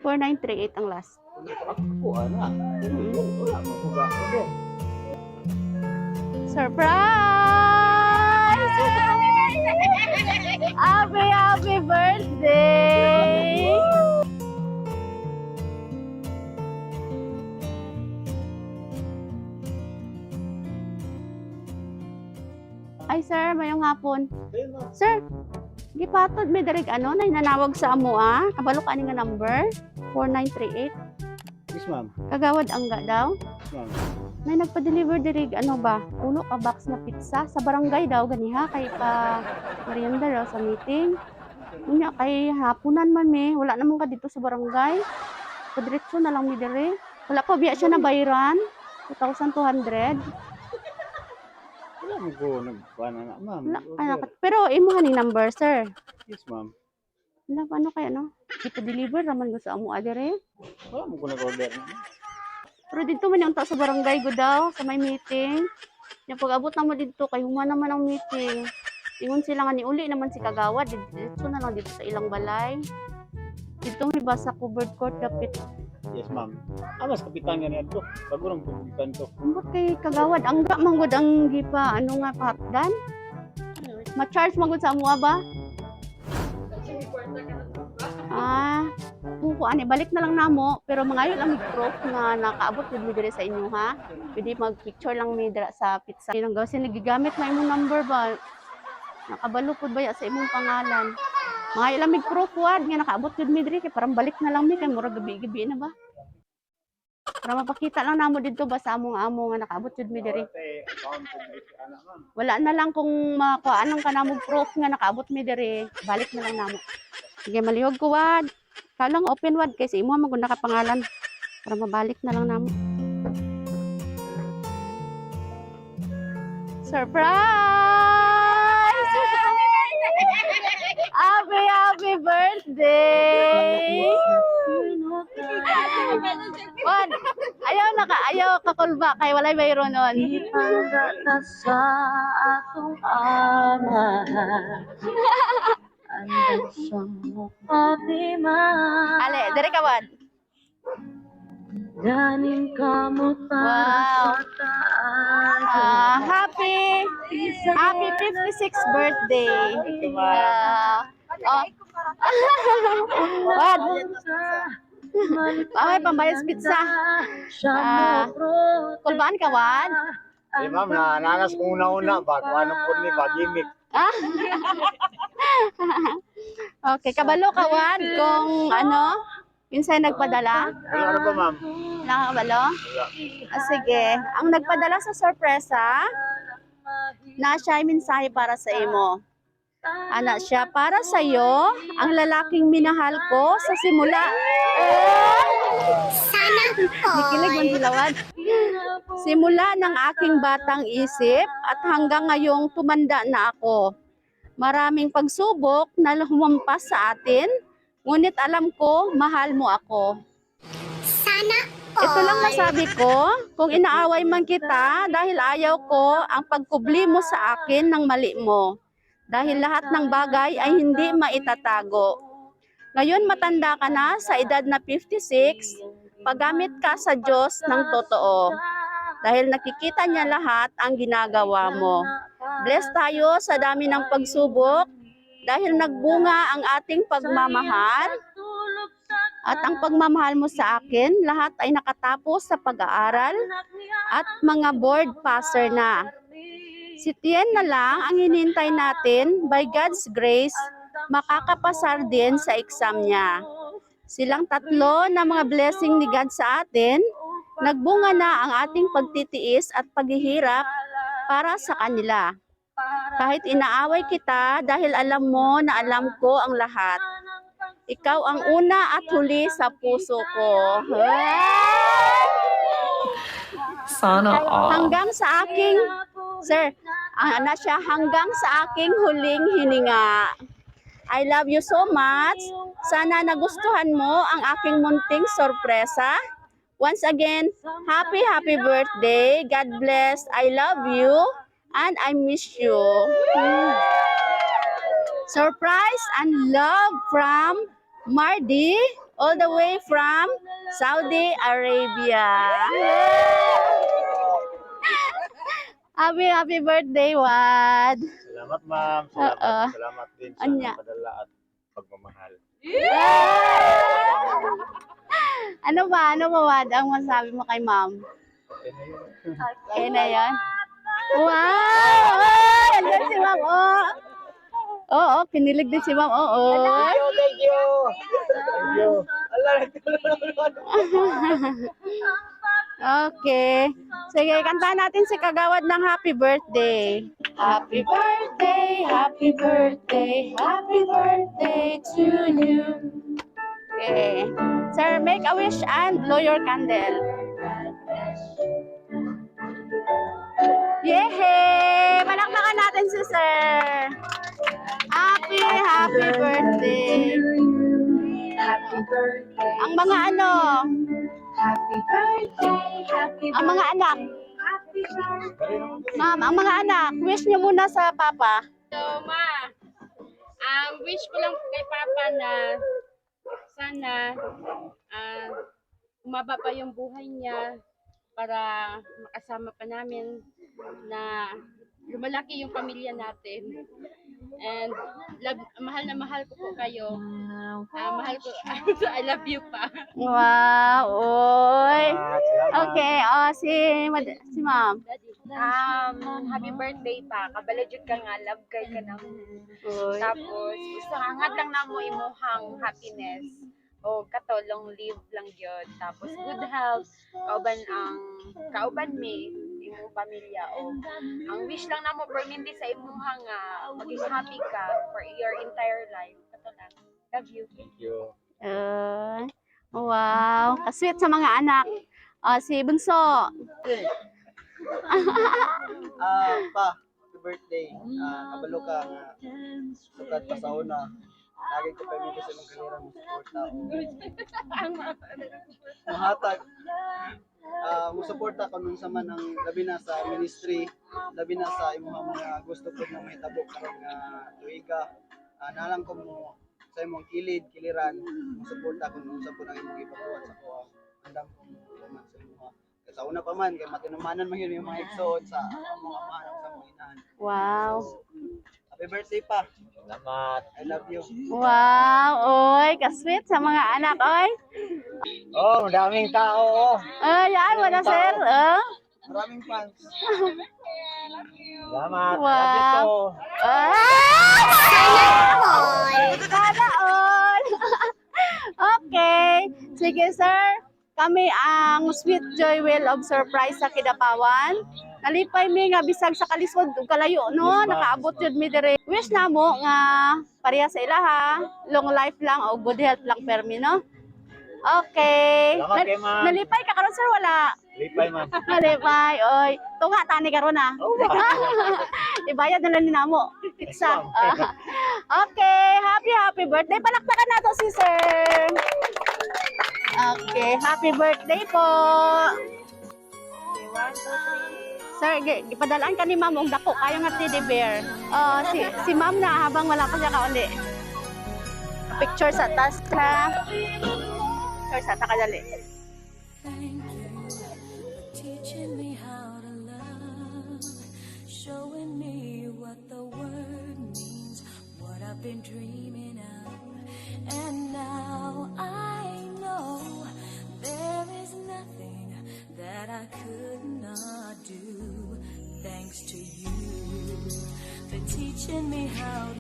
4938 ang last. Ako, ana. Wala mo ko ba? Okay. Surprise! Happy, happy birthday! Ay sir, mayong hapon. Sir, gipatod may direk ano na nanawag sa amo ah. Kabalo ka ani nga number 4938. Yes, ma'am. Kagawad angga daw. Yes, ma'am. May nagpa-deliver diri ano ba? Ulo ka box na pizza sa barangay daw ganiha kay pa merienda daw sa meeting. Unya kay hapunan man mi, wala namon ka dito sa barangay. Padiretso na lang mi diri. Wala pa biya siya na bayran. 2,200. Wala mo ko nagkuhan na, ma'am. Wala ka na- Pero imo ni number, sir. Yes, ma'am. Wala pa ano kaya no? Ipa-deliver raman ko sa amo diri. Wala mo ko nag-order na. Pero dito man yung ta sa barangay go daw sa may meeting. Yung pag-abot na mo dito kay human naman ang meeting. Ingon sila nga niuli naman si Kagawad dito na lang dito sa ilang balay. Dito may ba sa covered court dapit. Yes, ma'am. Ah, mas kapitan nga niya to. Bago nang kapitan to. Ambot kay Kagawad angga manggod ang gipa ano nga pahatdan. Ma-charge manggod sa amuha ba? Ah, kung kuan balik na lang namo pero mangayo lang mig proof nga nakaabot gud mi diri sa inyo ha. Pwede mag-picture lang mi dira sa pizza. Nang gawin nagigamit na imong number ba? Nakabalo pud ba ya sa imong pangalan? Mangayo lang mig proof wad nga nakaabot gud mi diri kay parang balik na lang mi kay murag gabi-gabi na ba. Para mapakita lang namo didto ba sa among amo nga nakaabot jud mi diri. Wala na lang kung makuhaan lang ka namo proof nga nakaabot mi diri, balik na lang namo. Sige, malihog ko wad. Ikaw lang open wad kay sa imo man gud nakapangalan. Para mabalik na lang namo. Surprise! Happy, happy birthday! Wad, ayaw na ka, ayaw kakulba kay walay bayro nun. Ipangata sa atong amahan Andam sa Fatima. Ale, dire ka wad. Ganing ka mo para Wow. sa taas. Ah, happy happy 56th birthday. Ah, oh. Wad, ay, pambayas pizza. Ah, kulbaan ka, Wad? Eh, ma'am, na nanas ko una-una ba? Kung anong po ni ba? Gimmick. Ah. Okay, kabalo ka, Wad, kung ano, kinsay nagpadala? Wala na ba, ma'am? Wala ka kabalo? Wala. Ah, sige. Ang nagpadala sa sorpresa, na siya ay mensahe para sa imo. Ana siya para sa iyo, ang lalaking minahal ko sa simula. Eh! Sana Nikilig man sila, Wad. Simula ng aking batang isip at hanggang ngayong tumanda na ako. Maraming pagsubok na humampas sa atin, ngunit alam ko, mahal mo ako. Sana Ito lang masabi ko, kung inaaway man kita dahil ayaw ko ang pagkubli mo sa akin ng mali mo. Dahil lahat ng bagay ay hindi maitatago. Ngayon matanda ka na sa edad na 56, paggamit ka sa Diyos ng totoo. Dahil nakikita niya lahat ang ginagawa mo. Bless tayo sa dami ng pagsubok dahil nagbunga ang ating pagmamahal at ang pagmamahal mo sa akin, lahat ay nakatapos sa pag-aaral at mga board passer na. Si Tien na lang ang hinihintay natin, by God's grace, makakapasar din sa exam niya. Silang tatlo na mga blessing ni God sa atin, nagbunga na ang ating pagtitiis at paghihirap para sa kanila. Kahit inaaway kita dahil alam mo na alam ko ang lahat. Ikaw ang una at huli sa puso ko. Sana all. Hanggang sa aking, sir, na siya, hanggang sa aking huling hininga. I love you so much. Sana nagustuhan mo ang aking munting sorpresa. Once again, happy, happy birthday. God bless. I love you and I miss you. Surprise and love from Mardy All the way from Saudi Arabia. Happy, happy birthday, Wad. Salamat, ma'am. Salamat, Oo. salamat din sa Anya. padala at pagmamahal. Ano ba? Ano ba, Wad? Ang masabi mo kay ma'am? Okay na yun. Okay na yan? Wow! Ay, andyan si ma'am. Oh. Oo, kinilig din si ma'am. Oo. Thank you, thank you. Thank you. Ala, Okay. Sige, kantahan natin si Kagawad ng happy birthday. Happy birthday, happy birthday, happy birthday to you. Okay. Sir, make a wish and blow your candle. Yehey! Palakpakan natin si Sir. Happy, happy birthday. Happy birthday. Ang mga ano, Happy birthday, happy ang mga anak. Happy birthday. Ma'am, ang mga anak, wish niyo muna sa papa. So, ma, wish ko lang kay Papa na sana umaba pa yung buhay niya para makasama pa namin na lumalaki yung pamilya natin. And love, mahal na mahal ko po kayo. Mahal ko, I love you pa. Wow, oy. Salamat. Okay, oh, si ma'am. Happy birthday pa. Kabalo jud ka nga love kay ka na. Oy. Tapos gusto hangad lang namo imuhang happiness o kato long live lang gyud. Tapos good health, kauban ang kauban mi imong pamilya o ang wish lang namo permanente sa imuha nga maging happy ka for your entire life. Kato lang. Love you. Thank you. Wow, ka-sweet sa mga anak. Oh, si Bunso. Pa, happy birthday. Kabalo ka nga sukad pa sa una. Lagi ko pa sa imong kalira mo suporta o muhatag. Mo suporta kung unsa man ang labi na sa ministry, labi na sa imong mga gusto pud na mahitabo karon nga tuiga. Nalang ko mo sa imong kilid, kiliran, mo suporta kung unsa pud ang imong ipabuhat sa kuha. Andam ko mo tuman sa imuha. Kay sa una pa man kay matinumanan man yun yung mga igsoon sa among amahan ug sa among inahan. Wow. Happy birthday pa. Salamat. I love you. Wow, oy, ka-sweet sa mga anak, oy. Oh, daming tao. Oh. Ay, yan, wala sir. Oh. Maraming fans. Salamat. Wow. Love you too. Ah! Sana all. Okay. Sige, sir. Kami ang Sweet Joy Wheel of Surprise sa Kidapawan. Nalipay mi nga bisag sa kalisod ug kalayo no, Yes, ma'am. nakaabot Yes, jud mi dire. Wish namo nga pareha sa ila ha, long life lang o good health lang permi no. Okay. Salamat kay ma'am. Nalipay ka karon sir wala? Lipay, ma'am. Nalipay, oy. Tunga tani karon ah. Ibayad na lang ni namo. Pizza. Ah. Okay, happy happy birthday. Palakpakan nato si sir. Okay, happy birthday po. Sir, gipadalaan ka ni ma'am og dako kayo nga teddy bear. Oh, si si ma'am na habang wala pa siya kauli. Picture sa tas ha. Picture sa ta kadali. Thank you for teaching me how to love, showing me what the word means, what I've been dreaming of. And now I know there is nothing that I could not do. Thanks to you for teaching me how.